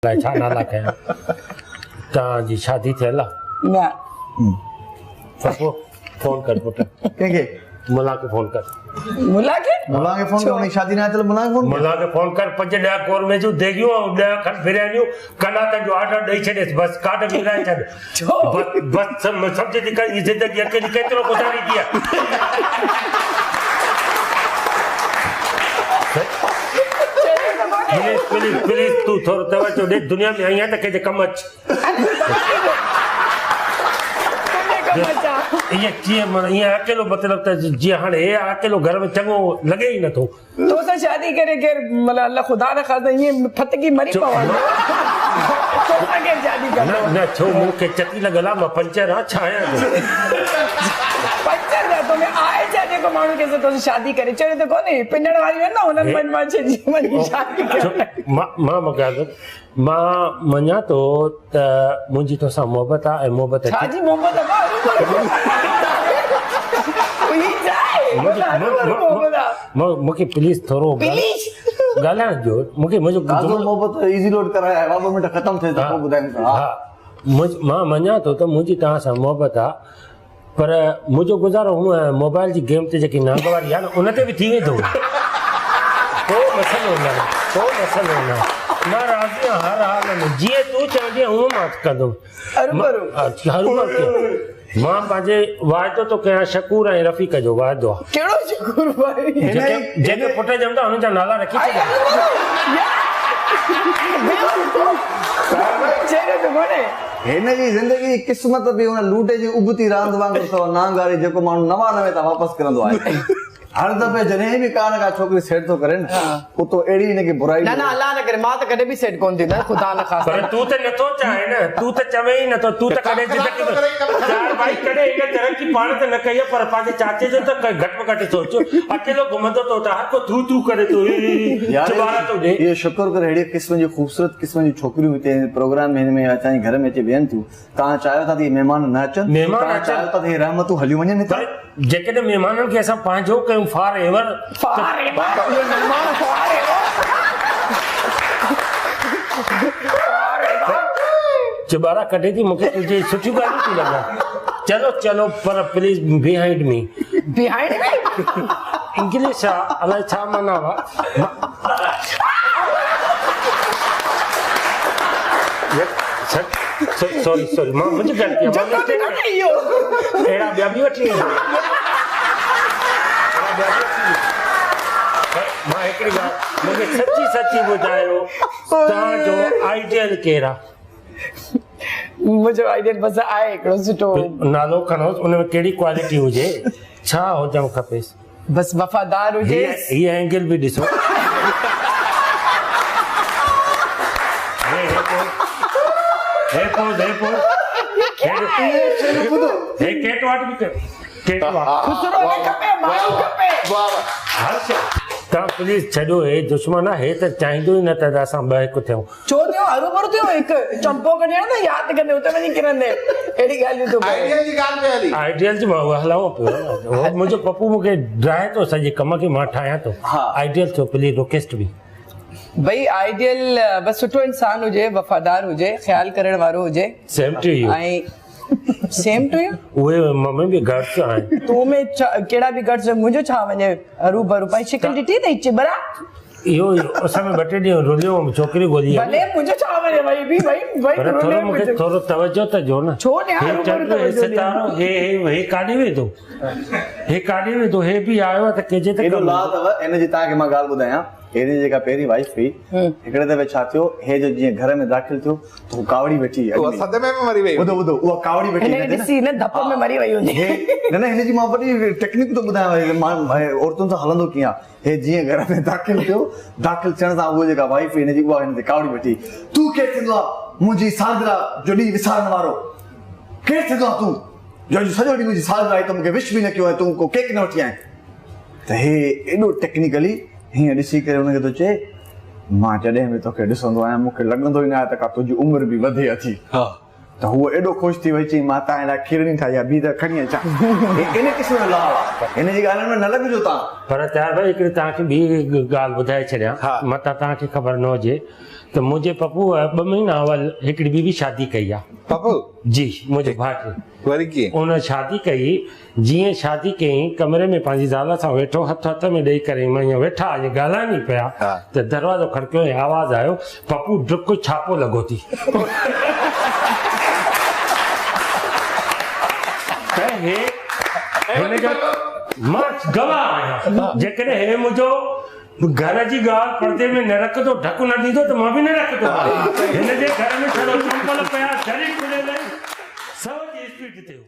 الائي ڇا نالا کنيا. توهان جي شادي ٿيل آ؟ نه. پپو فون ڪر پٽ. ڪنهن کي؟ ملا کي فون ڪر. ملا کي؟ ملا کي فون ڪر، هن جي شادي ناهي ٿيل ملا کي فون ڪر. ملا کي فون ڪر، 5 ڏهه قورمي جون ديڳيون ۽ 10 کن بريانيون ڪناتن جو آرڊر ڏئي ڇڏيس، بس ڪارڊ ورهائي ڇڏ. ڇو؟ بس بس سمجهه ٿي ڪر هي زندگي اڪيلي ڪيترو گذاريندي آ. پليز پليز پليز تون ٿورو توجه ڏي دنيا ۾ آئي آهين ته ڪنهن جي ڪم اچ. ائين ڪيئن معنيٰ ائين اڪيلو مطلب ته جيئن هاڻي هي اڪيلو گهر ۾ چڱو لڳي ئي نٿو. تو سان شادي ڪري ڪير مطلب الله خدا نه خواسته ائين ڦٿڪي مري پوان تو سان ڪير شادي ڪندو. نه نه ڇو مون کي چتي لڳل آ مان پنچر آ ڇا آهيان تون. پنچر ڇا تو ۾ آهي ڇا جيڪو ماڻهو ڪنهن سان تو سان شادي ڪري چريو ته ڪونهي پنڻ واريون آهن نه انهن من مان ڇڏي وڃي شادي ڪرڻ. مان مان مان مڃان ٿو ته منهنجي توسان محبت آ ۽ محبت ڇا جي محبت آ مون کي پليز ٿورو ڳالهائڻ ڏيو مون کي منهنجو تازو محبت ايزي لوڊ ڪرايا آهي 2 منٽ ختم ٿئي ته پوء ٻڌايون ٿا ها مان مڃان ٿو ته منهنجي توهان سان محبت آ پر منهنجو گذارو هونء موبائل جي گيم تي جيڪي نانگ واري آهي نه ان تي به ٿي ويندو ڪو مسئلو نه ڪو مسئلو نه مان راضي آهيان هر حال ۾ جيئن تون چوندين هونء مان ڪندم هروڀرو مان پنهنجي واعدو ٿو ڪيان شڪور ۽ رفيق جو واعدو آهي ڪهڙو شڪور ڀائي جيڪي جيڪي پٽ ڄمندا انهن جا نالا رکي ڇڏيا چيريو ته ڪونهي هن جي زندگي جي قسمت به ان لوٽي جي ابتي راند وانگر اٿو، نانگ آري جيڪو ماڻهو 99 تان واپس ڪرندو آهي. هر دفعي جڏهن به ڪا نه ڪا ڇوڪري سيٽ ٿو ڪري نه اتو اهڙي هن کي برائي نه نه الله نه ڪري مان ته ڪڏهن به سيٽ ڪونه ٿيندس خدا نه خواست. پر تون ته نٿو چاهين نه تون ته چوين ئي نٿو تون ته ڪڏهن زندگي ۾ چار ڀائي ڪڏهن هن ترقي پاڻ ته نه ڪئي آهي پر پنهنجي چاچي جو ته گهٽ ۾ گهٽ سوچ اڪيلو گهمندو ٿو ته هر ڪو ٿو ٿو ڪري ٿو هي هي چٻارا ٿو ڏي. اهو شڪر ڪر اهڙي قسم جون خوبصورت قسم جون ڇوڪريون هتي پروگرام ۾ هن ۾ اسان جي گهر ۾ اچي ويهن ٿيون. توهان چاهيو ٿا ته اهي مهمان نه اچن؟ مهمان توهان اچن. چاهيو ٿا ته اهي رحمتون هليون وڃن هتان؟ پر جيڪڏهن مهمانن کي اسان پنهنجو ڪيون فار ايور فار ايور اهي مهمان فار ايور فار ايور. چٻارا ڪڍي ٿي مونکي تنهنجي سٺيون ڳالهيون ٿيون لڳن. چلو چلو پر please behind me. Behind me? English آ الائي ڇا معنيٰ آ. سوري سوري مان منهنجي غلطي آ مان جتو ڏنو نه اهو. اهڙا ٻيا به وٺي ايندو اهڙا ٻيا به وٺي ايندو پر مان هڪڙي ڳالهه مونکي سچي سچي ٻڌايو توهان جو آئيڊيل ڪير آ؟ منهنجو آئيڊيل بس آهي هڪڙو سٺو. نالو کڻوس ان ۾ ڪهڙي ڪوالٽي هجي ڇا هجڻ کپيس؟ بس وفادار هجي. هي اينگل به ڏسو. هي پوز هي پوز هي ڪيٽ واٽ به ڪيو ڪيٽ واٽ. خسرو نه کپي ماڻهو کپي. واه واه. هر شي تان پليز ڇڏيو هي دشمن آ هي ته چاهيندو ئي نه ته اسان ٻه هڪ ٿيون. ڇو ٿيو هروڀرو ٿيو هڪ چمپو ڪڍي نه ياد ڪندي اتي وڃي ڪرندي اهڙي ڳالهيون ٿو ڪري. آئيڊيل جي ڳالهه پئي هلي. آئيڊيل جي مان اها هلاوان پيو نه هو منهنجو پپو مون کي ڊاهي ٿو سڄي ڪم کي مان ٺاهيان ٿو آئيڊيل ٿيو پليز رڪويسٽ به. ڀئي آئيڊيل بس سٺو انسان هجي وفادار هجي خيال ڪرڻ وارو هجي. Same to you. ۽ Same to you. اهي مون ۾ به گٽس آهن. تو ۾ ڪهڙا به گٽس منهنجو ڇا وڃي هروڀرو پنهنجي شڪل ڏٺي اٿئي چٻرا. اهو ئي اس ۾ ٻه ٽي ڏينهن رليو هوم ڇوڪري ڳولي آئي. ڀلي منهنجو ڇا وڃي ڀئي به ڀئي ڀئي پر ٿورو مون کي ٿورو توجه ته ڏيو نه. ڇو ڏيان هي هروڀرو چنڊ هي توجه ڏيان. ستارو هي هي هي ڪاڏي ويندو هي ڪاڏي ويندو هي به آيو آهي ته ڪنهن جي ته ايڏو ڪم لا ايندو. اٿو هن جي توهان کي مان ڳالهه ٻڌايان هن جي جيڪا پهرين وائيف هئي هڪڙي دفعي ڇا ٿيو هي جو جيئن گهر ۾ داخل ٿيو ته هو ڪاوڙي ويٺي هئي اڳ اها ۾. صدمي ۾ مري وئي ٻڌو هوندي. ٻڌو اها ڪاوڙي ويٺي هن کي هن تي نه ڏسي نه ڌپ ۾ مري وئي هوندي. هي نه نه هن جي مان وڏي ٽيڪنڪ ٿو ٻڌايان مان عورتن سان هلندو ڪيئن آ هي جيئن گهر ۾ داخل ٿيو، داخل ٿيڻ سان هوء جيڪا وائيف هئي هن جي اها هن تي ڪاوڙي ويٺي، تون ڪير ٿيندو آ منهنجي سالگرهه جو ڏينهن وسارڻ وارو؟ ڪير ٿيندو آ تون جو اڄ سڄو ڏينهن منهنجي سالگرهه آهي تو مون کي وش به نه ڪيو ۽ تون ڪو ڪيڪ نه وٺي آئين؟ ته هي ايڏو ٽيڪنيڪلي هيئن ڏسي ڪري هن کي ٿو چئي، مان جڏهن به توکي ڏسندو آهيان مون کي لڳندو ئي نه آهي ته ڪا تنهنجي عمر به وڌي اٿي. ته هوء ايڏو خوش ٿي وئي چيائين مان توهان لاء کيرڻي ٺاهي آهي بيهه ته کڻي اچان. هي ان قسم جو لاهه آهي. هن جي ڳالهين ۾ نه لڳجو توهان. پر طاهر ڀائي هڪڙي توهان کي ٻي ڳالهه ٻڌائي ڇڏيان متان توهان کي خبر نه هجي ته منهنجي پپوء ٻه مهينا اول هڪڙي ٻي به شادي ڪئي آهي. پپو؟ جي منهنجي ڀائٽي. وري ڪيئن؟ ان شادي ڪئي جيئن شادي ڪيائين، ڪمري ۾ پنهنجي زال سان ويٺو، هٿ هٿ ۾ ڏئي ڪري ائين ويٺا ۽ ڳالهائن ئي پيا ته دروازو کڙڪيو ۽ آواز آيو، پپو ڊڪ ڇاپو لڳو ٿي. ته هي هن جو مان گواهه آهيان، جيڪڏهن هي منهنجو گهر جي ڳالهه پردي ۾ نه رکندو، ڍڪ نه ڏيندو ته مان به نه رکندومانس. هن جي گهر ۾ ڇڙو چمپل پيا، دري کليل ۽ سو جي اسپيڊ تي هو.